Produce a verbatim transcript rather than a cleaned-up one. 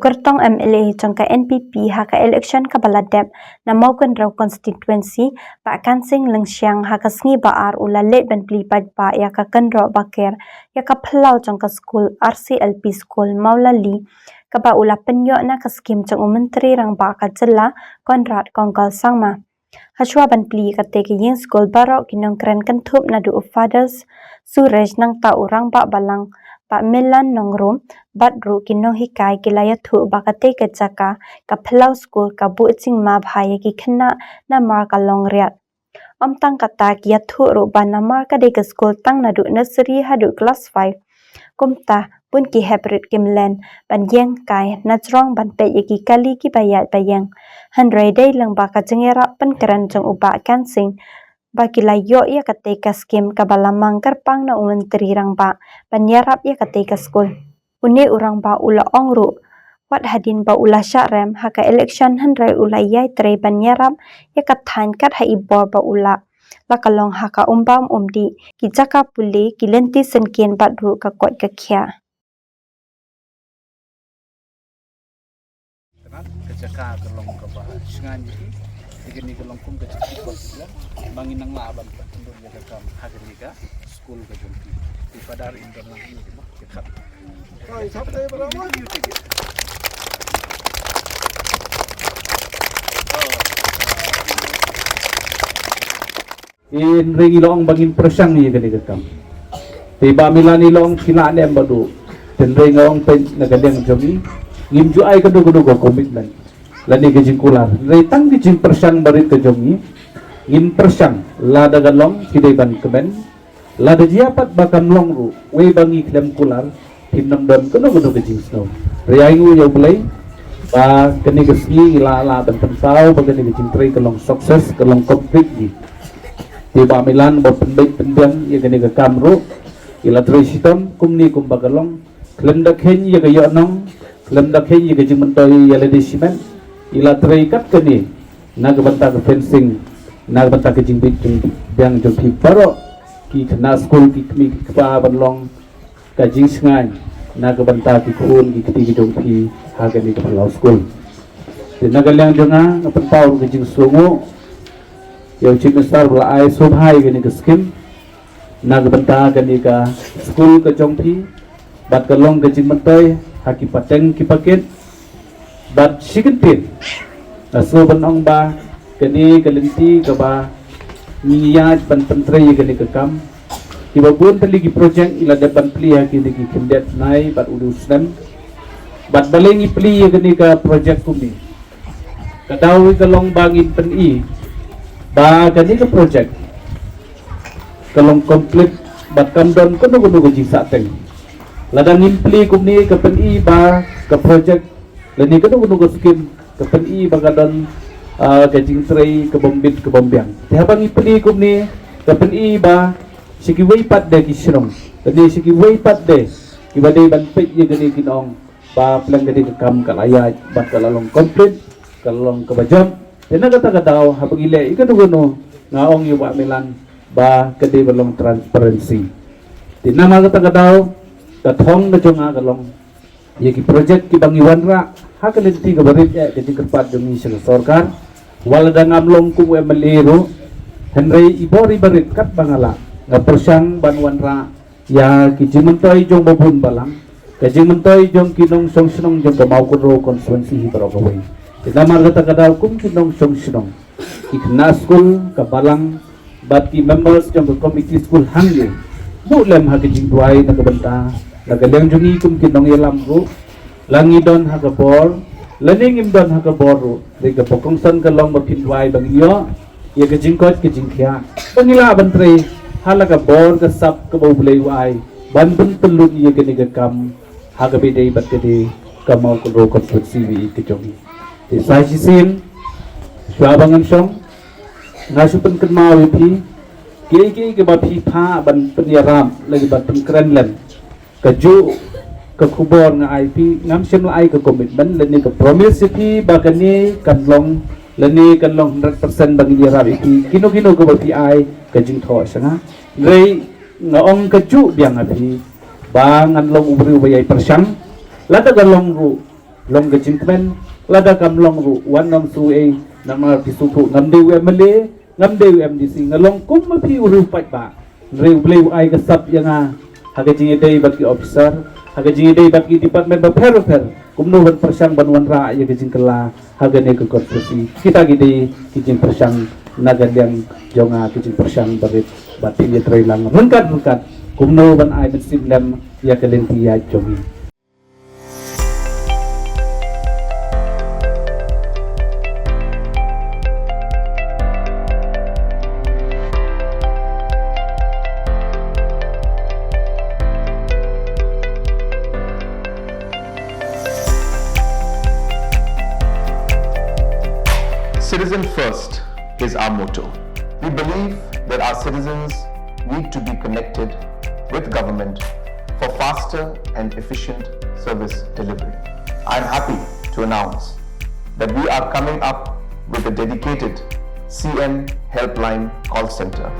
Kyrtong M L A jong ka N P P ha ka election kaba la dep na Mawkynrew constituency, Bah Kansing Lyngshiang, ha ka sngi ba ar u la leit ban plie paidbah ïa ka kynroh ba ker ïa ka phyllaw jong ka skul R C L P School Mawlali, kaba u la pynïoh na ka skim jong u Myntri Rangbah ka jylla Conrad Kongkal Sangma. Hashwa ban plie katei ka ïing skul, baroh ki nongkren kynthup naduh u Fathers Suresh, nangta u Rangbah Balang Bah Milan Nongrum bad ruh ki nonghikai ki la ïathuh ba katei ka jaka, ka phyllaw skul, ka buh jingma bha ïa ki khynnah namar ka long riat. Ym tang kata, ki ïathuh ruh ba namar ka dei ka skul tang naduh nursery haduh klas five, kumta bun ki hep rit kim len ban ïeng kai na jrong ban peit ïa ki kali kiba ïaid ba ïeng. Hynrei dei lyngba ka jingïarap pynkren jong u Bah Kansing ba ki la ïoh ïa katei ka skim kaba la mang kyrpang na u Myntri Rangbah ban ïarap ïa katei ka skul. Une u Rangbah u la ong ruh, wat hadien ba u la shah rem ha ka election, hynrei u la ïai trei ban ïarap ïa ka thaiñ kat ha i bor ba u lah, la ka long ha ka Umbam Umdih, ki jaka pule, ki lynti syngkien bad ruh ka koit ka khiah. Ka jaka ka long kaba shngaiñ ïa ki. Te kane ka long kum ka jingkyrpad ïa ba ngin nang lah ban pat pynlong ïa ka kam ha kane ka skul ka jong ki. Te Father, in don lang ïa ki ba ki khat. Hynrei ngi la ong ba ngin pyrshang ïa kane ka kam. Te Bah Milan i la ong ki lah ne em Bah Duh. Hynrei nga ong peit na ka liang jong ngi, ngim ju ai kano kano ka commitment lane ka jingkular. Hynrei tang ka jingpyrshang barit ka jong ngi, ngin pyrshang lada ka long ki dei ban kmen, lada jia pat ba kam long ruh, wei ba ngi khlem kular, phim nang don kano kano ka jingsngew. Hynrei ai nguh ïa U Blei ba kane ka sngi ngi la lah ban pynpaw ba kane ka jingtrei ka long success, ka long complete ngi. Te Bah Milan ba pynbeit pynbiang ïa kane ka kam ruh, i la trei shitom kumne kumba ka long, khlem da kheiñ ïa ka ïohnong, khlem da kheiñ ïa ka jingmyntoi ïa lade shimet, i la trei kat kane na ka bynta ka fencing, na ka bynta ka jingbit jingbiang jong phi baroh ki khynnah skul, ki kmie ki kpa, ban long ka jingshngaiñ na ka bynta ki khun ki kti ki jong phi ha kane ka phyllaw skul. Te na ka liang jong nga, nga pynpaw ka jingsngewnguh ïa u Chief Minister ba la ai sngewbha ïa kane ka skim na ka bynta kane ka skul ka jong phi, bad ka long ka jingmyntoi ha ki pateng ki pakit. Bad shi kyntien, nga sngew ban ong ba kane ka lynti kaba ngi ïaid ban pyntrei ïa kane ka kam, kiba bun tylli ki project i la dep ban plie ha kine ki khyndiat bnai bad u dei u snem. Bad balei ngi plie ïa kane ka project kumne? Ka daw ka long ba ngin pyni ba kane ka project ka long complete bad kam don kano kano ka jingsahteng. Lada ngim plie kumne, ka pyni ba ka project lane kano kano ka skim, ka pyni ba ka don, ah, ka jingtrei ka bym bit ka bym biang. Te haba ngi plie kumne, ka pyni ba sha kiwei pat de ki shnong lane sha kiwei pat de kiba dei ban peit ïa kane, kin ong ba pleng kane ka kam ka la ïaid bad ka la long complete, ka la long kaba jop. Te na kata ka daw, haba ngi leh ïa kano kano, nga ong ïa u Bah Milan ba ka dei ban long transparency. Te namar kata ka daw, ka thong ka jong nga ka long ïa ki project kiba ngi wanrah ha ka lynti kaba rit eh, ka jingkyrpad jong ngi sha ka sorkar. Wat lada ngam long kum u M L A ruh, hynrei i bor iba rit katba nga lah, nga pyrshang ban wanrah ïa ki jingmyntoi jong ba bun balang, ka jingmyntoi jong ki nongshong shnong jong ka Mawkynrew constituency hi baroh kawei. Te namar kata ka daw, kum ki nongshong shnong, ki khynnah skul, ka balang bad ki members jong ka committee skul hangne, buh lem ha ka jingduwai na ka bynta, na ka liang jong ngi kum ki nongïalam ruh, la ngi don ha ka bor lane ngim don ha ka bor ruh, dei kaba kongsan ka long ba phin duwai ba ngin ïoh ïa ka jingkoit ka jingkhiah ba ngi lah ban trei ha la ka bor ka sap kaba U Blei u ai ban pynlut ïa kane ka kam ha kaba ïadei bad ka dei ka Mawkynrew constituency ba ïeit ka jong ngi. Te sa shisien, shuwa ba ngan shong, nga shu pynkynmaw ïa phi, kiei kiei kiba phi phah ban pynïarap lane ban pynkren lem, kajuh ka khubor nga ai phi, ngam shym la ai ka commitment lane ka promise ïa phi ba kane kan long, lane kan long hundred percent ba ngin ïarap ïa phi, kino kino kaba phi ai ka jingthoh sha nga. Hynrei nga ong kajuh biang ha phi ba ngan long u briew ba ïai pyrshang. Lada ka long ruh, long ka jingkmen, lada kam long ruh wat nym suei, namar phi sngewthuh ngam dei u M L A, ngam dei u M D C, nga long kum ma phi u riewpaidbah. Hynrei U Blei u ai ka sap ïa nga ha ka jingïadei bad ki officer, ha ka jingïadei bad ki department bapher bapher, kumno ban pyrshang ban wanrah ïa ka jingkylla ha kane ka constituency. Kita ki dei ki jingpyrshang na ka liang jong nga, ki jingpyrshang barit, bad phin ïatreilang ryngkat ryngkat kumno ban ai mynsiem lem ïa ka lynti ïaid jong ngi. Citizen first is our motto. We believe that our citizens need to be connected with government for faster and efficient service delivery. I am happy to announce that we are coming up with a dedicated C M helpline call center.